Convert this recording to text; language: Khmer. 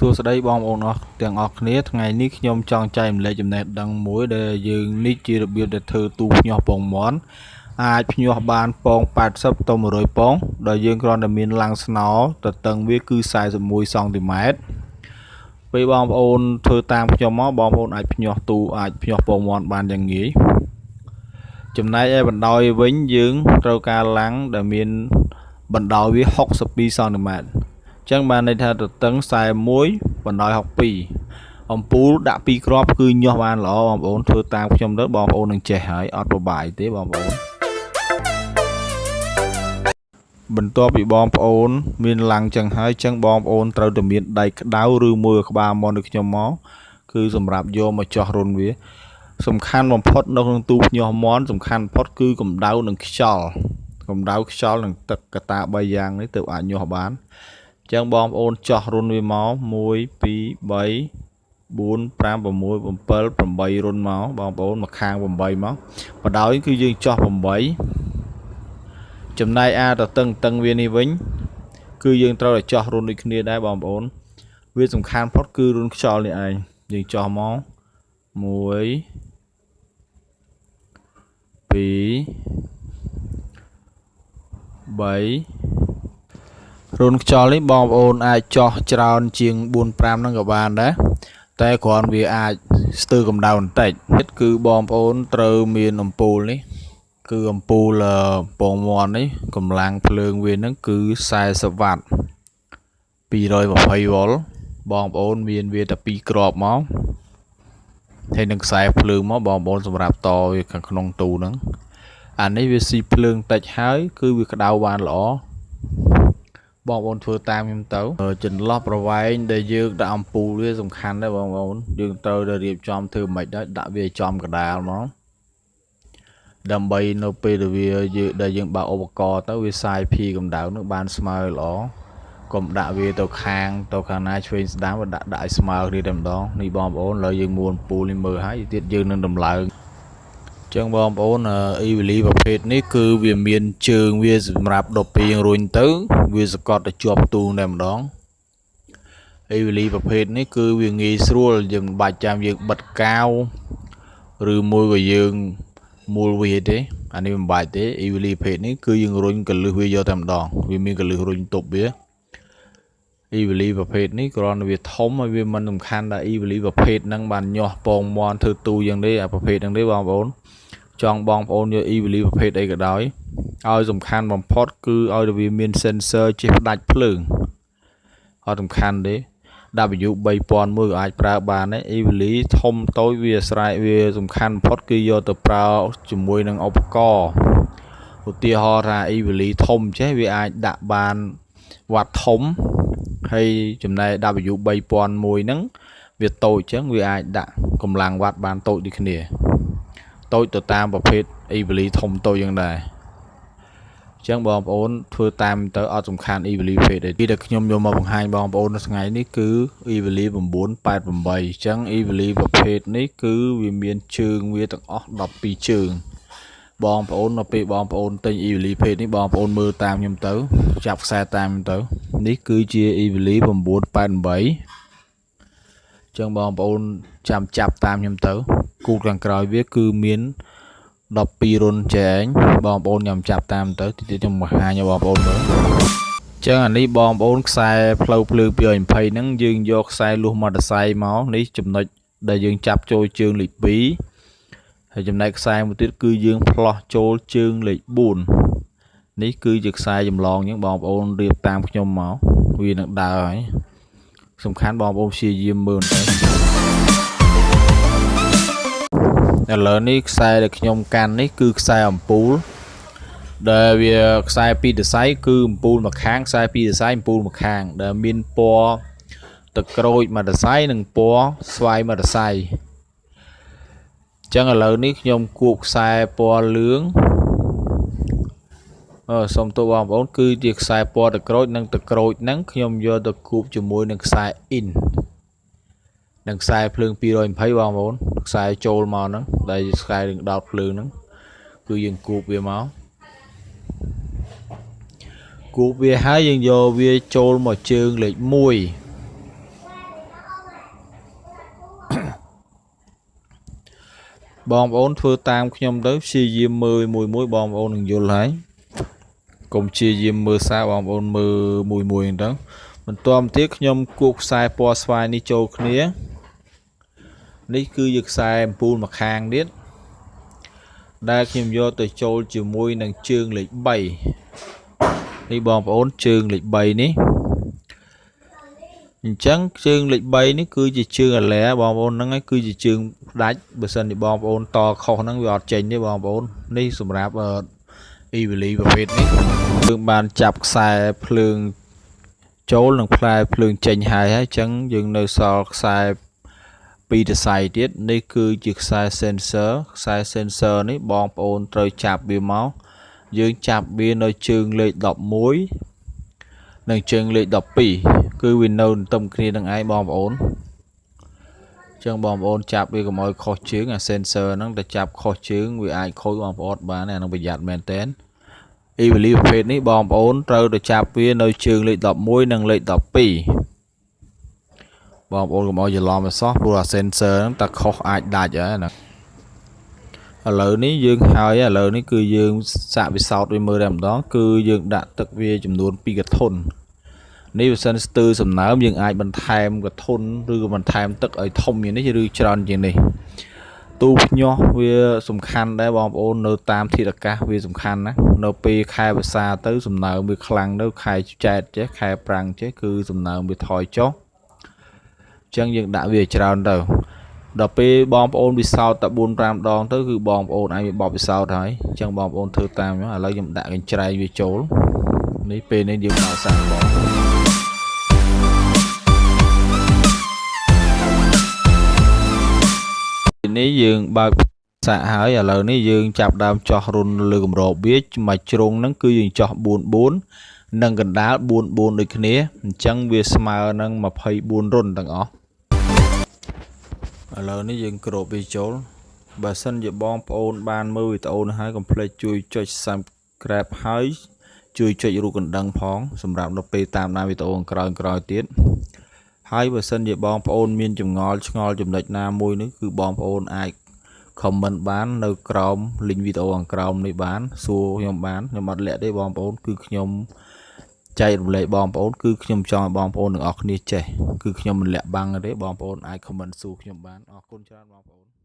សួស្តីបងប្អូនអស់ទាំងអស់គ្នាថ្ងៃនេះខ្ញុំចង់ចែករំលែកចំណេះដឹងមួយដែលយើងនេះជារបៀបដែលធ្វើទូភ្ញាស់ពងមាន់អាចភ្ញាស់បានពង80ទៅ100ពងដោយយើងគ្រាន់តែមានឡាំងស្នោទទឹងវាគឺ41សង់ទីម៉ែត្រពេលបងប្អូនធ្វើតាមខ្ញុំមកបងប្អូនអាចភ្ញាស់ទូអាចភ្ញាស់ពងមាន់បានយ៉ាងងាយចំណែកឯបណ្ដោយវិញយើងត្រូវការឡាំងដែលមានបណ្ដោយវា62សង់ទីម៉ែត្រចឹងបានន័យថាទទឹង41បណ្ដោយ62អំពូលដាក់2គ្រាប់គឺញាស់បានល្អបងប្អូនធ្វើតាមខ្ញុំទៅបងប្អូននឹងចេះហើយអត់ពិបាកទេបងប្អូនបន្ទាប់ពីបងប្អូនមានឡាំងចឹងហើយចឹងបងប្អូនត្រូវតែមានដែកក្តៅឬមួយក្បាលមាន់ដូចខ្ញុំមកគឺសម្រាប់យកមកចោះរុនវាសំខាន់បំផុតនៅក្នុងទូភ្ញាស់មាន់សំខាន់បំផុតគឺកម្ដៅនិងខ្យល់កម្ដៅខ្យល់និងទឹកកតា3យ៉ាងនេះទើបអាចញាស់បានចឹងបងប្អូនចោះរុនវាមក1 2 3 4 5 6 7 8រុនមកបងប្អូនមកខាង8មកបដោយគឺយើងចោះ8ចំណែកអាទទឹងវានេះវិញគឺយើងត្រូវតែចោះរុនដូចគ្នាដែរបងប្អូនវាសំខាន់ផុតគឺរុនខ្យល់នេះឯងយើងចោះមក1 2 3រុនខ្យល់នេះបងប្អូនអាចចោះច្រើនជាង4 5ហ្នឹងក៏បានដែរតែគ្រាន់វាអាចស្ទើរកម្ដៅបន្តិចគឺបងប្អូនត្រូវមានអំពូលនេះគឺអំពូលពងមាន់នេះកម្លាំងភ្លើងវាហ្នឹងគឺ40វ៉ាត់220វ៉ុលបងប្អូនមានវាតែ2គ្រាប់មកហើយនឹងខ្សែភ្លើងមកបងប្អូនសម្រាប់តវាខាងក្នុងទូហ្នឹងអានេះវាស៊ីភ្លើងតិចហើយគឺវាក្តៅបានល្អបងប្អូនធ្វើតាមខ្ញុំទៅចន្លោះប្រវែងដែលយើងដាក់អំពូលវាសំខាន់ដែរបងប្អូនយើងត្រូវតែរៀបចំធ្វើមិនដែរដាក់វាចំកដាលមកដើម្បីនៅពេលដែលវាដែលយើងបើកឧបករណ៍ទៅវាសាយភីកម្ដៅនឹងបានស្មើល្អកុំដាក់វាទៅខាងទៅខាងណាឆ្វេងស្ដាំដាក់ឲ្យស្មើគ្នាតែម្ដងនេះបងប្អូនឥឡូវយើងមួនអំពូលនេះមើលហើយទៀតយើងនឹងដំឡើងចឹងបងប្អូនអ៊ីវីលីប្រភេទនេះគឺវាមានជើងវាសម្រាប់ដពីងរុញទៅវាសកត់ទៅជាប់ទូតែម្ដងអ៊ីវីលីប្រភេទនេះគឺវាងាយស្រួលយើងមិនបាច់ចាំយើងបិទកាវឬមួយក៏យើងមូលវាទេអានេះមិនបាច់ទេអ៊ីវីលីប្រភេទនេះគឺយើងរុញកលឹះវាយកតែម្ដងវាមានកលឹះរុញទប់វាអ៊ីវីលីប្រភេទនេះគ្រាន់តែវាធំហើយវាមិនសំខាន់ដល់អ៊ីវីលីប្រភេទហ្នឹងបានញាស់ពងមាន់ធ្វើទូយ៉ាងនេះអាប្រភេទហ្នឹងទេបងប្អូនចង់បងប្អូនយកអ៊ីវីលីប្រភេទអីក៏ដោយឲ្យសំខាន់បំផុតគឺឲ្យតែវាមាន sensor ជិះផ្ដាច់ភ្លើងអត់សំខាន់ទេ W3001 ក៏អាចប្រើបានដែរអ៊ីវីលីធំតូចវាអាស្រ័យវាសំខាន់បំផុតគឺយកទៅប្រើជាមួយនឹងឧបករណ៍ឧទាហរណ៍ថាអ៊ីវីលីធំចេះវាអាចដាក់បានវ៉ាត់ធំហើយចំណែក W3001 ហ្នឹងវាតូចចឹងវាអាចដាក់កម្លាំងវ៉ាត់បានតូចដូចគ្នាតូចទៅតាមប្រភេទអ៊ីវីលីធំតូចយ៉ាងដែរអញ្ចឹងបងប្អូនធ្វើតាមទៅអត់សំខាន់អ៊ីវីលីភេទទេដែលខ្ញុំយកមកបង្ហាញបងប្អូននៅថ្ងៃនេះគឺអ៊ីវីលី988អញ្ចឹងអ៊ីវីលីប្រភេទនេះគឺវាមានជើងវាទាំងអស់12ជើងបងប្អូននៅពេលបងប្អូនទិញអ៊ីវីលីភេទនេះបងប្អូនមើលតាមខ្ញុំទៅចាប់ខ្សែតាមខ្ញុំទៅនេះគឺជាអ៊ីវីលី988អញ្ចឹងបងប្អូនចាំចាប់តាមខ្ញុំទៅគូតខាងក្រោយវាគឺមាន12រុនចែងបងប្អូនខ្ញុំចាប់តាមទៅទីទៀតខ្ញុំបង្ហាញឲ្យបងប្អូនមើលចឹងអានេះបងប្អូនខ្សែផ្លូវភ្លើង220ហ្នឹងយើងយកខ្សែលួសមอเตอร์ไซค์មកនេះចំណុចដែលយើងចាប់ចូលជើងលេខ2ហើយចំណែកខ្សែមួយទៀតគឺយើងផ្លោះចូលជើងលេខ4នេះគឺជាខ្សែចម្លងចឹងបងប្អូនរៀបតាមខ្ញុំមកវានឹងដើរហើយសំខាន់បងប្អូនព្យាយាមមើលទៅឥឡូវនេះខ្សែដែលខ្ញុំកាន់នេះគឺខ្សែអំពូលដែលវាខ្សែពីរសរសៃគឺអំពូលមួយខាងខ្សែពីរសរសៃអំពូលមួយខាងដែលមានពណ៌ទឹកក្រូចមួយសរសៃនិងពណ៌ស្វាយមួយសរសៃអញ្ចឹងឥឡូវនេះខ្ញុំគូបខ្សែពណ៌លឿងសូមទោសបងប្អូនគឺជាខ្សែពណ៌ទឹកក្រូចនិងទឹកក្រូចហ្នឹងខ្ញុំយកទៅគូបជាមួយនឹងខ្សែអ៊ីននិងខ្សែភ្លើង220បងប្អូនខ្សែចូលមកហ្នឹងដែលខ្សែនឹងដោតភ្លើងហ្នឹងគឺយើងគូបវាមកគូបវាហើយយើងយកវាចូលមកជើងលេខ1 បងប្អូនធ្វើតាមខ្ញុំទៅព្យាយាមមើលមួយមួយបងប្អូននឹងយល់ហើយកុំព្យាយាមមើលសារបងប្អូនមើលមួយមួយហ្នឹងទៅបន្ទាប់ទៀតខ្ញុំគូសខ្សែពណ៌ស្វាយនេះចូលគ្នានេះគឺជាខ្សែអំពូលមួយខាងទៀតដែលខ្ញុំយកទៅចូលជាមួយនឹងជើងលេខ3នេះបងប្អូនជើងលេខ3នេះអញ្ចឹងជើងលេខ3នេះគឺជាជើងអាឡែបងប្អូនហ្នឹងឯងគឺជាជើងផ្ដាច់បើសិនជាបងប្អូនតខុសហ្នឹងវាអត់ចេញទេបងប្អូននេះសម្រាប់អ៊ីវលីប្រភេទនេះយើងបានចាប់ខ្សែភ្លើងចូលនិងផ្លែភ្លើងចេញហើយហើយអញ្ចឹងយើងនៅសល់ខ្សែពីរសរសៃទៀតនេះគឺជាខ្សែ sensor ខ្សែ sensor នេះបងប្អូនត្រូវចាប់វាមកយើងចាប់វានៅជើងលេខ11និងជើងលេខ12គឺវានៅទន្ទឹមគ្នានឹងឯងបងប្អូនចឹងបងប្អូនចាប់វាកុំឲ្យខុសជើងអា sensor ហ្នឹងតែចាប់ខុសជើងវាអាចខូចបងប្អូនបានអាហ្នឹងប្រយ័ត្នមែនតើអ៊ីវលីប្រភេទនេះបងប្អូនត្រូវទៅចាប់វានៅជើងលេខ11និងលេខ12បងប្អូនកុំឲ្យច្រឡំឲ្យសោះព្រោះអា sensor ហ្នឹងតែខុសអាចដាច់ហើយណាឥឡូវនេះយើងហើយឥឡូវនេះគឺយើងសាកពិសោធន៍វាមើលតែម្ដងគឺយើងដាក់ទឹកវាចំនួន2កធុននេះបើសិនស្ទើរសំណើមយើងអាចបន្ថែមកធុនឬក៏បន្ថែមទឹកឲ្យធំជាងនេះឬច្រើនជាងនេះទូភ្ញាស់វាសំខាន់ដែរបងប្អូននៅតាមធាតុអាកាសវាសំខាន់ណានៅពេលខែវស្សាទៅសំណើមវាខ្លាំងទៅខែចែកចេះខែប្រាំងចេះគឺសំណើមវាថយចុះអញ្ចឹងយើងដាក់វាច្រើនទៅដល់ពេលបងប្អូនពិសោធន៍តែ4 5ដងទៅគឺបងប្អូនអាចមានបទពិសោធន៍ហើយអញ្ចឹងបងប្អូនធ្វើតាមឥឡូវខ្ញុំដាក់កញ្ច្រែងវាចូលនេះពេលនេះយើងមកសាកបងនេះយើងបើកសាកហើយឥឡូវនេះយើងចាប់ដើមចោះរុនលើគម្របវាមួយជ្រុងហ្នឹងគឺយើងចោះ4 4និងកណ្ដាល4 4ដូចគ្នាអញ្ចឹងវាស្មើនឹង24រុនទាំងអស់ឥឡូវនេះយើងគ្របវាចូលបើសិនជាបងប្អូនបានមើលវីដេអូនេះហើយកុំភ្លេចជួយចុច Subscribe ហើយជួយចុចរូបកណ្ដឹងផងសម្រាប់នៅពេលតាមដានវីដេអូក្រោយៗទៀតហើយបើសិនជាបងប្អូនមានចម្ងល់ឆ្ងល់ចំណុចណាមួយនេះគឺបងប្អូនអាច comment បាននៅក្រោម link វីដេអូខាងក្រោមនេះបានសួរខ្ញុំបានខ្ញុំអត់លាក់ទេបងប្អូនគឺខ្ញុំចែករំលែកបងប្អូនគឺខ្ញុំចង់ឲ្យបងប្អូនទាំងអស់គ្នាចេះគឺខ្ញុំមិនលាក់បាំងទេបងប្អូនអាច comment សួរខ្ញុំបានអរគុណច្រើនបងប្អូន។